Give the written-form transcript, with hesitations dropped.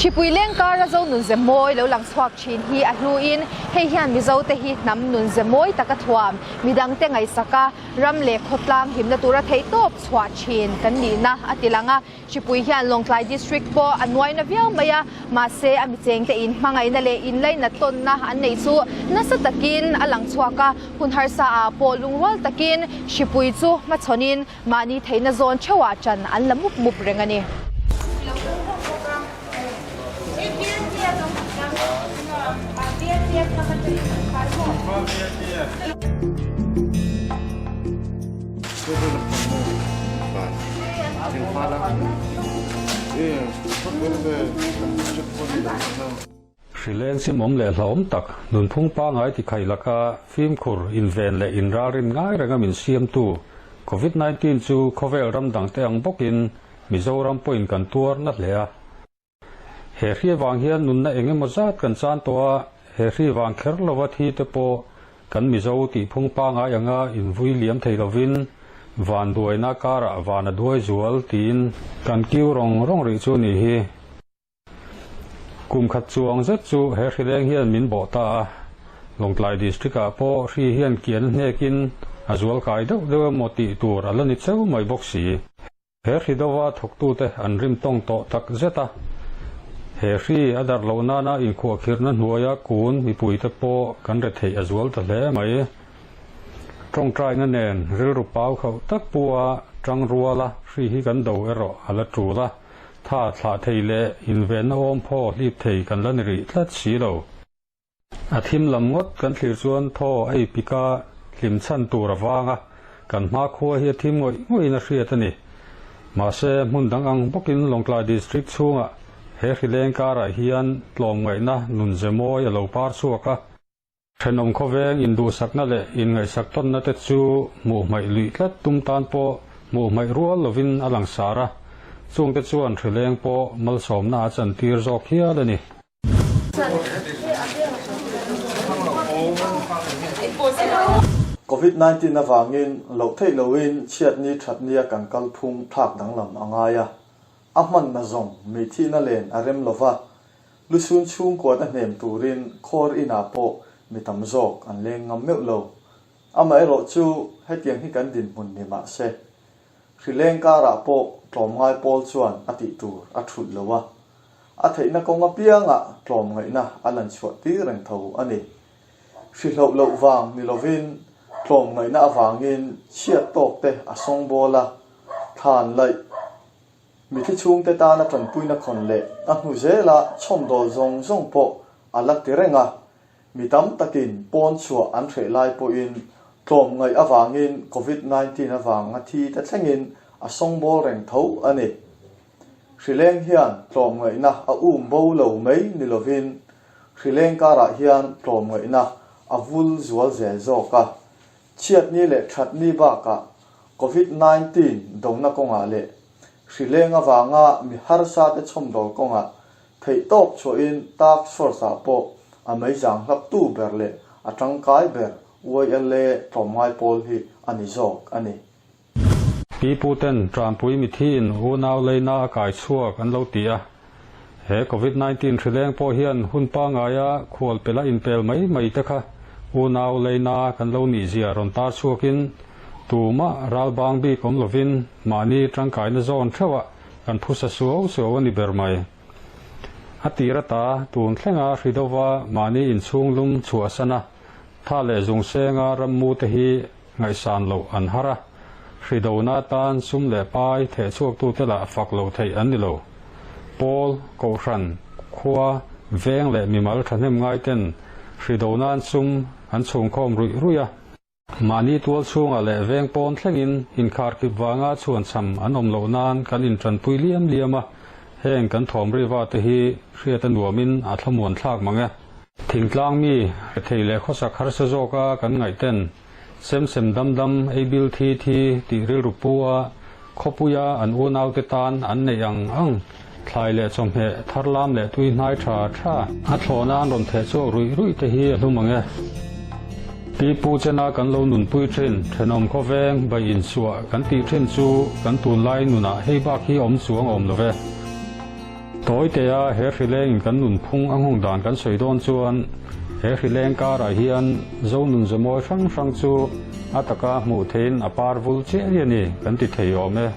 Hripui leng kara Zo nunze mawi lo lang chhuak thin hi a hluin hei hian Mizote hi hnam nunze mawi taka thuam midangte ngaihsaka ram leh khawtlang himna tura theihtawp chhuah thin kan nihna a ti lang a. Hripui hian Lawngtlai District pawh a nuaina viau mai a, mahse a michengte in hmangaihna leh inlainat tawnna an neih chu nasa takin a lang chhuak a, hun harsa ah pawh lungrual takin hripui chu hmachhawnin mahni theihna zawn theuhah ṭan an la mup mup reng a ni. Hrileng simawm leh hlauhawm tak nunphung pangai tikhaih laka fimkhur inven leh inralrin ngai renga min siamtu Covid 19 chu khawvel ram dangte ang bawkin Mizoram pawhin kan tuar na hle a. He hri avang hian nunna eng emaw zat kan chan tawh a, he hri vang kher lova thi te pawh kan Mizo tihphung pangai anga invui liam thei lovin van duaina karah van a duai zual tiin kan kiu rawng rawng rih chu a nih hi. Kum khat chuang zet chu he hri leng hian min bawh ta a, Lawngtlai District ah pawh hri hian kian hnekin a zualkai deuh deuh emaw tih tur a la ni cheu mai bawk si. He hri dova thawktute an rim tawng tawh tak zet a, he hri a darh loh nana inkhuahkhirhna hnuaia kun mipuite pawh kan re theih a zual ta hle mai. Tawngtaina nen rilru pau khauh tak pu a tang ruala hri hi kan do erawh a la tul a, tha thlah thei leh invenna awm phaw hlip thei kan la ni rih tlat si lo. A thim lam ngawt kan thlir chuan thaw a ipik a, hlim chhan tur a vang a, kan hmakhua hi a thim ngawih ngawih in a hriat a ni. Mahse, hmun dang ang bawkin Lawngtlai District chhungah he hrileng karah hian tlawmngaihna nunze mawi a lo par chhuak a. Thenawm khawveng induhsakna leh inngaihsak tawnna te chu hmuh hmaih luih tlat tum tan pawh hmuh hmaih rual lovin a langsar a, chungte chuan hrileng pawh malsawmna a chantir zawk hial a ni. Covid 19 avangin loh theih loin chhiatni thatnia kan kalphung thlak danglam a ngai a, a hmanna zawng meithihna len a rem lova, lusun chhungkuat a hnem turin khawr inah pawh mi tam zawk an leng ngam meuh lo. Amaherawh chu hetiang hi kan dinhmun ni mah se, hrileng karah pawh tlawmngai pawl chuan a tih tur a thulh lo a, A theihna kawng apiangah tlawmngaihna a lan chhuah tir reng tho a ni. Hrihloh loh vang ni lovin tlawmngaihna avangin chhiat tawk te a sawngbawl a, thlan laih mithi chhungte tana tanpuina khawn leh a hnu zela chhawmdawl zawng zawng pawh a la ti reng a, mi tam takin pawn chhuah an hreh lai pawhin tlawmngaih avangin Covid 19 avanga thi te thlengin a sawngbawl reng tho a ni. Hrileng hian tlawmngaihna a um bo lo mai ni lovin hrileng karah hian tlawmngaihna a vul zual zel zawk a. Chhiatni leh thatni bakah Covid 19 dona kawngah leh hrileng avanga mi harsa te chhawmdawl kawngah theihtawp chhuahin task force-ah pawh a meizang hlaptu ber leh a tangkai ber YLA tlawmngai pawl hi a ni zawk a ni. Pi pu ten Tranpui mithiin unau leina a kai chhuak an lo ti a. He Covid 19 hrileng pawh hian hun pangaia khual pela inpel mai mai te kha unau leina kan lo nih zia rawn tar chhuakin tumah ral bang bik awm lovin mahni tangkaina zawn theuhah kan phusa suau suau a ni ber mai. A tir ata tun thlenga hri deuhva mahni inchhung lum chhuahsan a, tha leh zungsenga rammu te hi Ngaihsan loh an har a, hridona atan sum leh pai thehchhuaktute lah fak lo theih an ni lo. Pawl, Kohhran, khua, veng leh mimal thahnem ngaiten hridona'n sum an chhungkhawm ruih ruih a. Mahni tual chhungah leh veng pawn thlengin inkharkhip vanga chhuanchham an awm loh nan kan intanpui liam liam a, heng kan thawm riva te hi hriat a nuamin a thlamuan thlak mang e. Thingtlang mi, rethei leh khawsak harsa zawka kan ngaihten sem sem dam dam, ei bil thi thi tih rilru pu a, khawpuia an unaute tan an neih ang ang thlai leh chawhmeh thar lam leh tui hnai tha tha a thlawhna an rawn theh chhuak ruih ruih te hi a hlum ang e. Pi pu chena kan lo nunpui thin, thenawm khawveng bai insuah kan tih thin chu kan tunlai nunah hei bak hi awm chuang awm lo ve. Tawitea he hrilengin kan nunphung a nghawng dan kan sawi dawn chuan he hrileng karah hian Zo nunze mawi hrang hrang chu a taka hmuh theihin a par vul chiah hi a ni kan ti thei awm e.